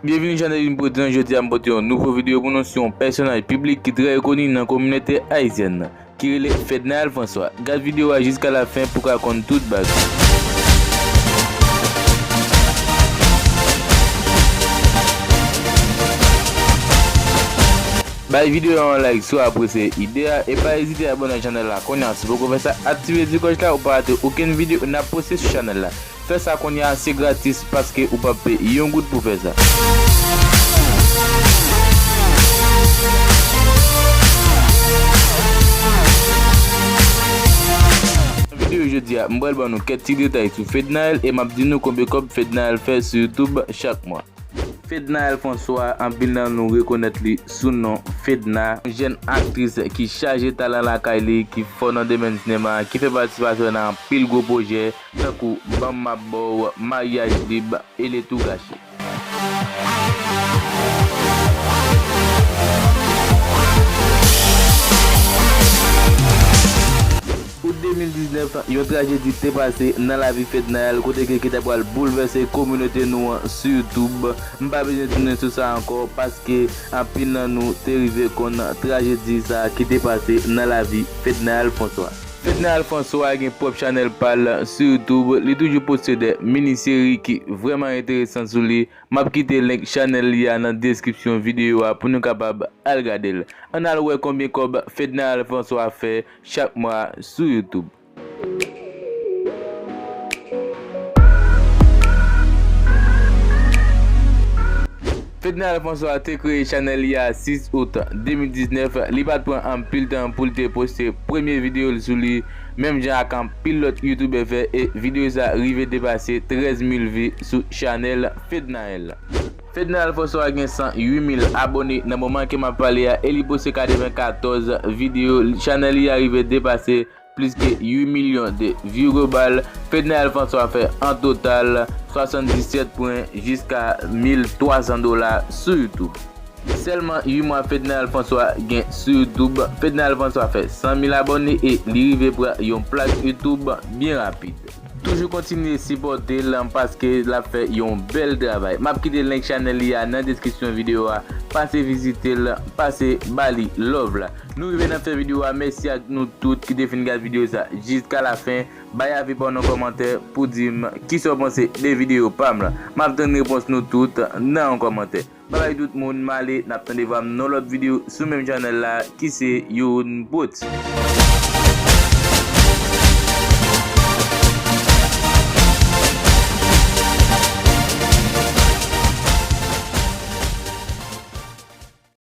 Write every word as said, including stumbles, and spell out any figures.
Byenvini chanèl Youn Pwodui an, jodi a m pote yon nouvo videyo pou nou sou yon pèsonaj piblik ki trè rekoni nan kominote ayisyèn nan, ki rele Fednaelle François. Gad videyo a jiska lafen pou w ka konn tout bagay. Bay videyo a yon like si w apresye ide a, e pa ezite abòne ak chanèl la kounye a si w poko fè sa, aktive ti klòch la ou pa rate okenn videyo n ap poste sou chanèl la. Fè sa kounye a, se gratis paske ou p ap peye yon goud pou fè sa. Nan videyo jodi a, m pral ban nou kèk ti detay sou Fednaelle e m ap di nou konbyen kòb Fednaelle fè sou YouTube chak mwa. Fednaelle François, anpil nan nou rekonèt li sou non Fedna, yon jèn aktris ki chaje talan lakay li, ki fò nan domèn sinema, ki fè patisipasyon nan anpil gwo pwojè, tankou Ban m m ap ba w, Maryaj Lib, e Le Tou Gache. Out de mil diznèf, yon trajedi te pase nan lavi Fednaelle, kote ke ki ta pral boulvèse kominote nou an sou YouTube. M pa bezwen tounen sou sa ankò, paske anpil nan nou te rive konn trajedi sa ki te pase nan lavi Fednaelle François. Fednaelle François gen pwòp chanèl pa l sou YouTube. Li toujou poste de mini seri ki vrèman enteresan sou li. M ap kite link chanèl li a nan deskripsyon videyo a pou nou kapab al gade l. Ann al wè konbyen kòb Fednaelle François fè chak mwa sou YouTube. Fednaelle François te kreye chanèl li a sis out de mil diznèf. Li pa t pran anpil tan pou l te poste premye videyo l sou li, menm jan ak anpil lòt youtubè fè, e videyo sa rive depase trèz mil vi sou chanèl Fednaelle. Fednaelle François gen san uit mil abòne nan moman ke m ap pale a, e li poste katrevenkatòz videyo. Chanèl li a rive depase plis ke uit milyon de view global. Fednaelle François fè an total swasanndisèt pwen jiska mil twa san dola sou YouTube. Sèlman uit mwa Fednaelle François gen sou YouTube, Fednaelle François fè san mil abòne e li rive pran yon plak YouTube byen rapid. Toujou kontinye sipòte l paske l ap fè yon bèl travay. M ap kite link chanèl li a nan deskripsyon videyo a. Pase vizite l, pase ba li love la. Nou rive nan fen videyo a. Mèsi ak nou tout ki te fin gad videyo sa jiska lafen. Bay avi pa w nan kòmantè pou di m kisa w panse de videyo pa m lan. M ap tann repons nou tout nan yon kòmantè. Babay tout moun, m ale, n ap tande vwa m nan lòt videyo sou menm chanèl la ki se Youn Pwodui.